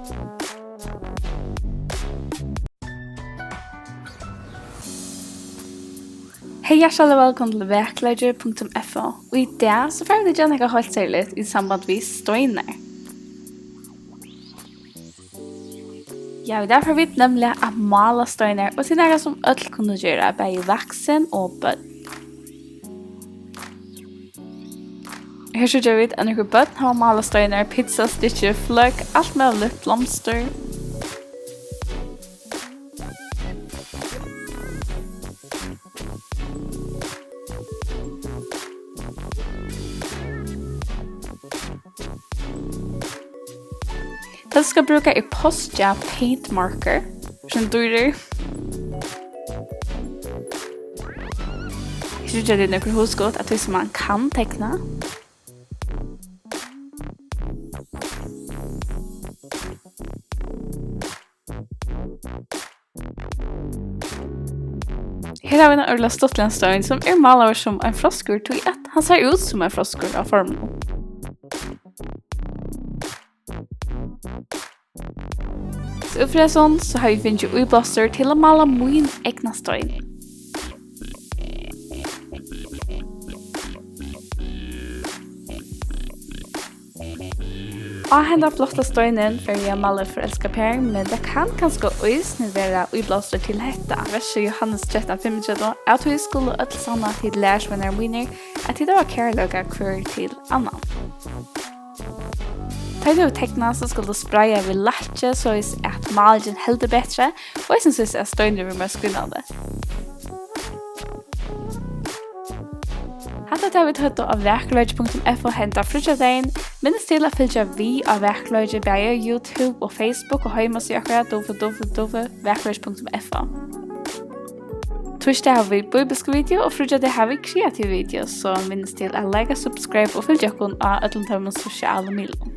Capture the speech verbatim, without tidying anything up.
Hey, hjartaliga vælkomin til vakurleiki punktum f o. Og í dag so fara vit at gera nakað heilt serligt í samband við steinar. Ja, í dag fara vit nemliga at mála steinar, og tað er nakað sum øll kunnu gera, bæði vaksin og børn. Her síggja vit, at nøkur børn hava málað steinar, pitsastykki, fløgg, alt møguligt, blomstur. Tað, tú skalt brúka, er Posca Paint Marker, sum dýrir. Her síggja tit nøkur hugskot av tí, sum mann kann tekna. Her hava vit ein øgiliga stuttligan stein, sum er málaður sum ein froskur, tí at hann sær út sum ein froskur á forminum. So út frá hesum, so havi eg fingið íblástur til at mála mín egna stein. Á henda flotta steinin fari eg at mála eitt forelskað par, men tað kann kanska eisini vera íblástur til hetta. Versi Jóhannes trettan fimmogtretivu: Av tí skulu øll sanna, at tit lærisveinar mínir, at tit hava kærleika hvør til annan. Tá tú hevur teknað, so skalt tú spraya við lakki, soleiðis at málingin heldur betri, og eisini soleiðis at steinurin verður meira skínandi. Hatta er tað, vit høvdu á vakurleiki punktum f o henda fríggjadagin. Minnist til at fylgja við á Vakurleiki, bæði á YouTube og Facebook og heimasíðu okkara, w w w vakurleiki punktum f o. Týsdag hava vit bíblisk video, og fríggjadag hava vit kreativ video, so minnist til at like, subscribe og fylgja okkum á øllum teimum sosialu miðlum.